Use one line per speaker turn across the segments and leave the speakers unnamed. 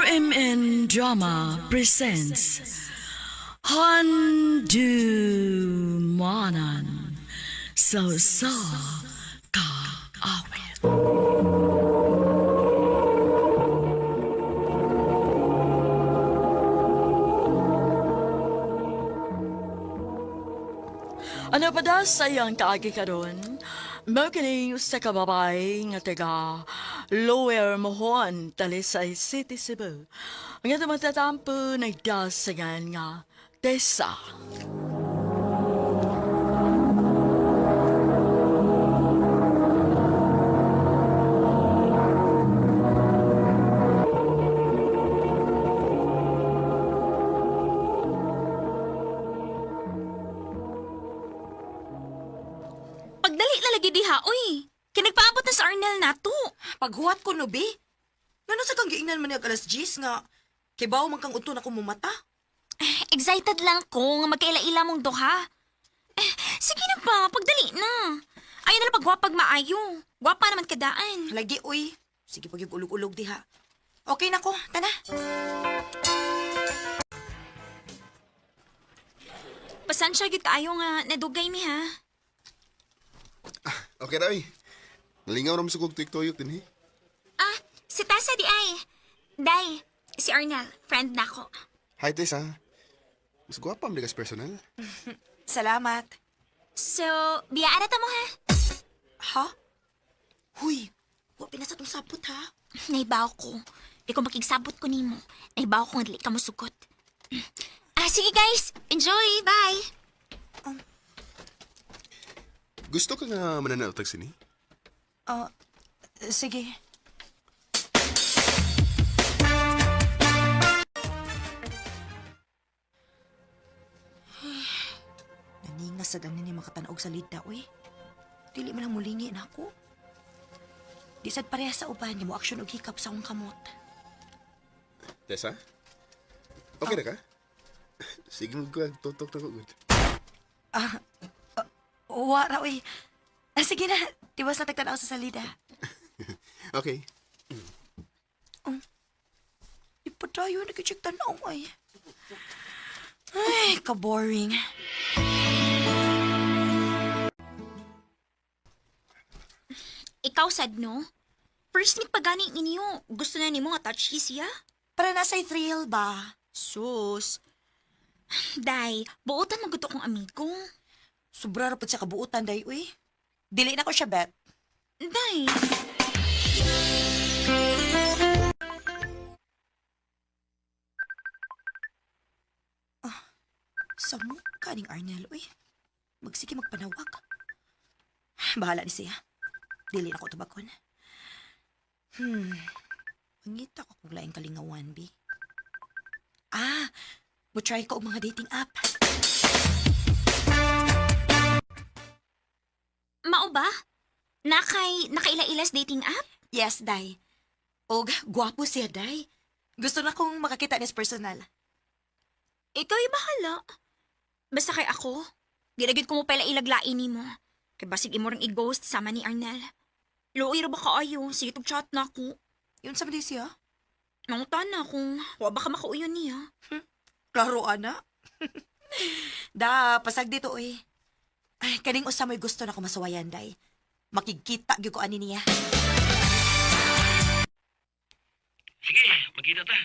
RMN Drama presents Handu Manan So Sa Kaawit. Ano pa da sa iyang kaagi karon? Mao kini sa kababay nga taga Lower Mohon, Talisay City, Cebu. Ang ito matatampo nagdasagan nga Tessa.
Pagdali na lagi diha, uy. Kay nagpaabot na sa Arnel nato.
Paghuwat ko no, bi. Ngano sa kang giingnan man niya alas 10 nga kay bawo man kang uto na mumata.
Excited lang ko nga magkaila-ila mong duha. Eh, sige na pa, pagdali na. Ayaw na lang pagwapag maayo. Gwapa naman kadaan.
Lagi uy. Sige pag ulog-ulog diha. Okay na ko, tana.
Pasansya gyud kaayo nga nadugay mi ha.
Okay ra, oy. Nalingaw ra mo sa kog tuyok-tuyok din, he.
Ah, si Tessa di ay. Day, si Arnel, friend nako.
Hi, Tess, ha. Mas gwapa mo ligas personal.
Salamat.
So, biyaan na ta mo ha.
Ha? Huy, wa pinasa tong sapot ha.
Naibaw ko. Di ko makigsabot ko nimo. Naibaw ko nga dili ka mosugot. Ah, sige guys. Enjoy. Bye.
Gusto ka nga mananautag sini?
Ah, sige. Naningas sa ni makatanaog sa lida, uy. Dili man ang mulingi na ako. Di sad pareha sa uban, di mo aksyon og hikap sa akong kamot.
Tessa? Okay na ka? Sige mo ko, tutok na ko. Good.
Wa ra, uy. Ah, sige na, tiwas na tagtanaw sa salida.
Okay.
Di pa tayo nag-check tanaw, ay. Ay, ka-boring.
Ikaw sad no? First meet pa gani ninyo. Gusto na nimo nga touch siya?
Para nasa thrill ba?
Sus. Day, buotan mo gud kong amigo.
Sobra ra pud siya kabuutan, day, uy. Dili na ko siya bet.
Day.
Sa mukha ning Arnel, uy. Magsige magpanawag. Bahala ni siya. Dili na ko tubakon. Mangita ko kung laing kalingawan, bi. Ah, mo try ko og mga dating app.
Mao ba? Nakay nakaila-ilas dating app?
Yes, day. Og gwapo siya, day. Gusto na kong makakita niya sa personal.
Ikaw ay bahala. Basta kay ako, di na gyud ko mo pala ilaglain nimo. Kay basig imo rang i-ghost sama ni Arnel. Luoy ra ba kaayo? Sige tug chat na ako.
Yun sa man siya.
Nangutan na kung wa ba ka makauyon niya.
Klaro, ana. Da, pasag dito, uy. Ay, kaning usa mo'y gusto na ko masuwayan, day. Makigkita gyud ko ani niya.
Sige, magkita ta.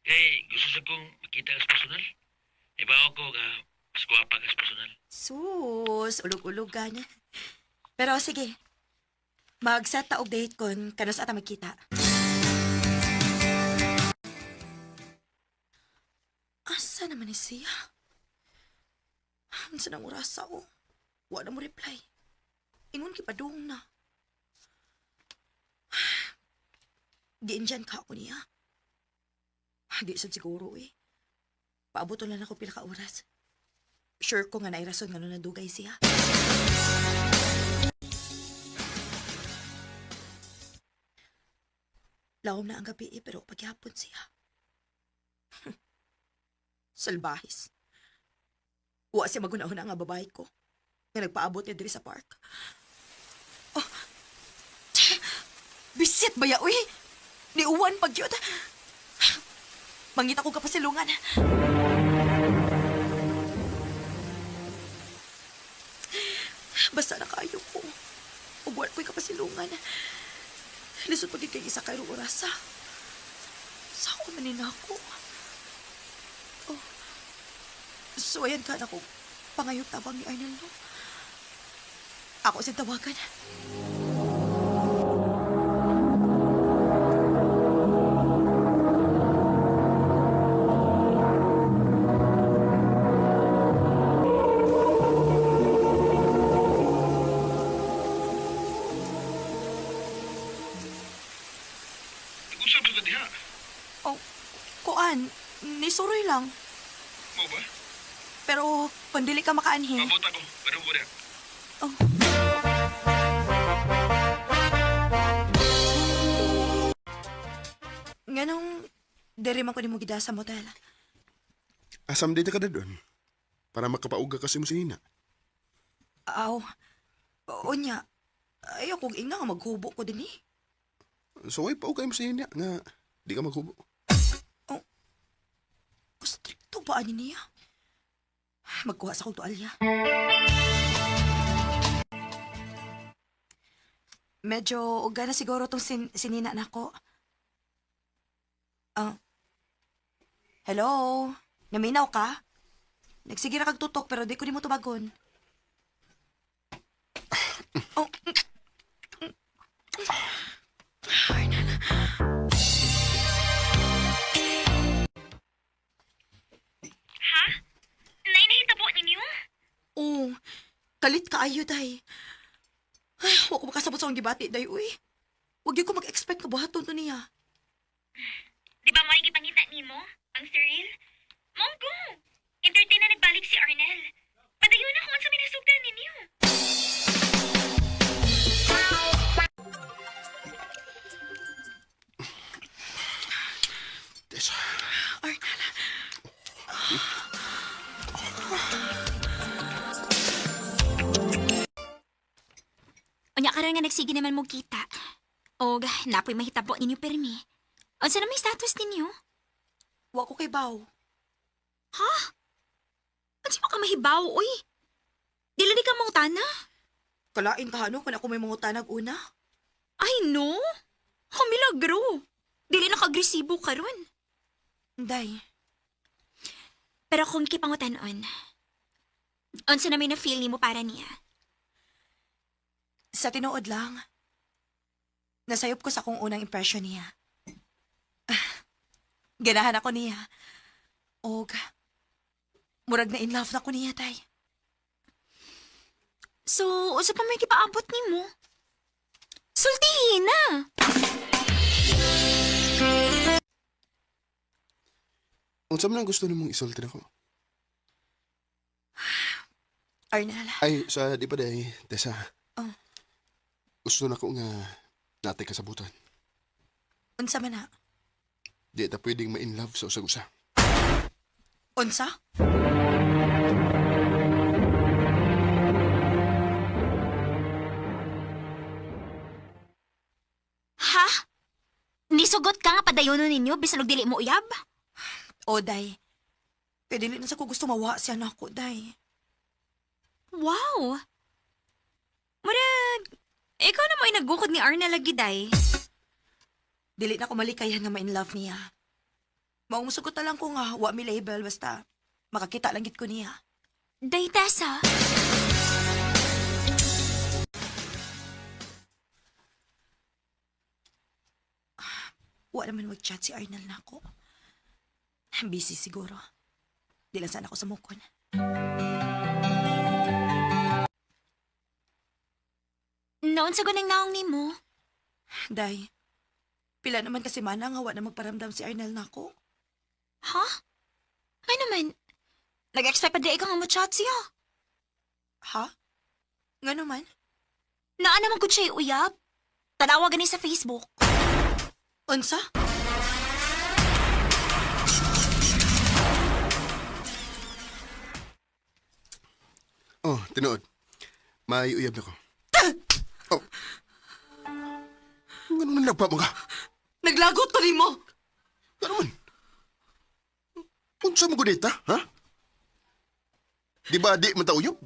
Kay gusto sa kong makita ka sa personal. Ibaw ko nga mas gwapa ka sa personal.
Sus, ulog-ulogan. Pero sige, mag-set ta og date kon kanus ata magkita. Asa naman ni siya? Unsa nang orasa o? Wa na mo reply. Ingon ki padung na. Giindyan ka ako niya. Di sad siguro eh. Paabot lang ako pila ka oras. Sure ko nga nairason nga nung nadugay siya. Lawom na ang gabi eh, pero pagyapon siya. Salbahis. Wa siya maguna-una nga babae ko. Nga nagpaabot niya diri sa park. Oh. Bisit ba ya, uy? Niuwan pag yun. Mangita ko kapasilungan. Basta na kaayo ko. Ug wala ko'y kapasilungan. Lisod pagid kay isa kay orasa. Sa ako man ni nako. Oh. So ayan ka na ko. Pangayog tabang ni Arnel, no? Ako siyang tawagan.
Nag-usap sa diha.
Oh, kuan, nisuroy lang.
Mo ba?
Pero kung dili ka makaanhin.
Mabot ako. Padung ko diha.
Oh. Nganong diri man ko nimo gida sa motel.
Asam dito ka na doon. Para makapauga kasi mo sinina.
Aw. Unya. Ayaw kog ingna nga maghubo ko dinhi.
So, ay pauga mo sinina nga di ka maghubo.
Stricto ba ani niya? Magkuha sa kong tualya. Medyo uga na siguro tong sinina nako. Ah. Hello? Naminaw ka? Nagsige ra kag tutok pero di ko nimo tubagon. Oh. Arnel.
Ha? Nainahitabo ninyo?
Oo. Kalit kaayo, day. Ay, wa ko makasabot sa akong gibati, day, uy. Huwag yun ko mag-expect nga buhaton to niya.
Di ba mo gipangita nimo? Ang surreal? Monggo! Entertain na nagbalik si Arnel. Padayon ako unsa minasugdan ninyo.
Tessa.
Arnel.
Unya karon nga nagsige naman mo kita. Og napoy mahitabo ninyo permi. Unsa na may status ninyo?
Wa ko kay Baw.
Ha? Unsa mo ka mahibaw, oy? Dili ni ka mangutana?
Kalain ka, ano, kung ako may mangutanag una.
Ay no. Oh, milagro. Dili na ka-agresibo karon.
Day,
Pero kung kipangutanon, unsa na may na-feel nimo para niya?
sa tinuod lang, nasayop ko sa akong unang impression niya. Ah, ganahan ako niya. Og, murag na in love na ko niya, tay.
So, unsa pa may gipaabot nimo? Sultihin na!
Unsa man ang gusto nimong isulti nako?
Arnel,
Ay, sa di pa day, Tessa.
Oh.
Gusto nako nga natay kasabutan.
unsa man na?
Di ta pwedeng ma-in love sa usag-usa.
Unsa?
Ha? Nisugot ka nga padayonon ninyo bisan og dili mo uyab?
O, day. Kaya dili na sa ko gusto mawa siya nako, day.
Wow! Murag, ikaw na mo'y nagukod ni Arnel lagi, day.
Dili na ko malikayan nga ma-in love niya. Maong musugot na lang ko nga, wa mi label, basta makakita lang gid ko niya.
Day, Tessa.
Wa naman mag-chat si Arnel nako. Busy siguro. Di lang sana ako sumukon.
Noon sa gunang naong nimo.
Day, pila naman kasi mana nga wa na magparamdam si Arnel nako.
Ha? Ay naman, nag-expect pa di ikaw nga mo-chat siya.
Ha? Nga naman?
Naa naman ko siya uyab. Tanawa gani sa Facebook.
Unsa?
Oh, tinuod. May uyab na ko. Oh. Ganun man nagpa mo ka.
Naglagot ko nimo!
Ganun man. Unsa mo gud ta, ha? Di ba di man ta uyab?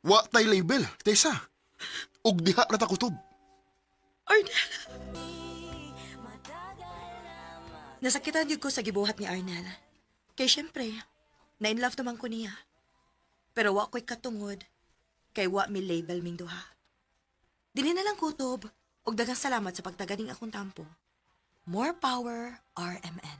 Wa tay label, Tessa. Ug diha ra ta kutob.
Arnel. Nasakitan yun ko sa gibuhat ni Arnel. Kay syempre, na-in love naman ko niya. Pero wa ko'y katungod, kay wa mi label ming duha. Dili na lang kutob, ug daghang salamat sa pagtaganing akong tampo. More power, RMN.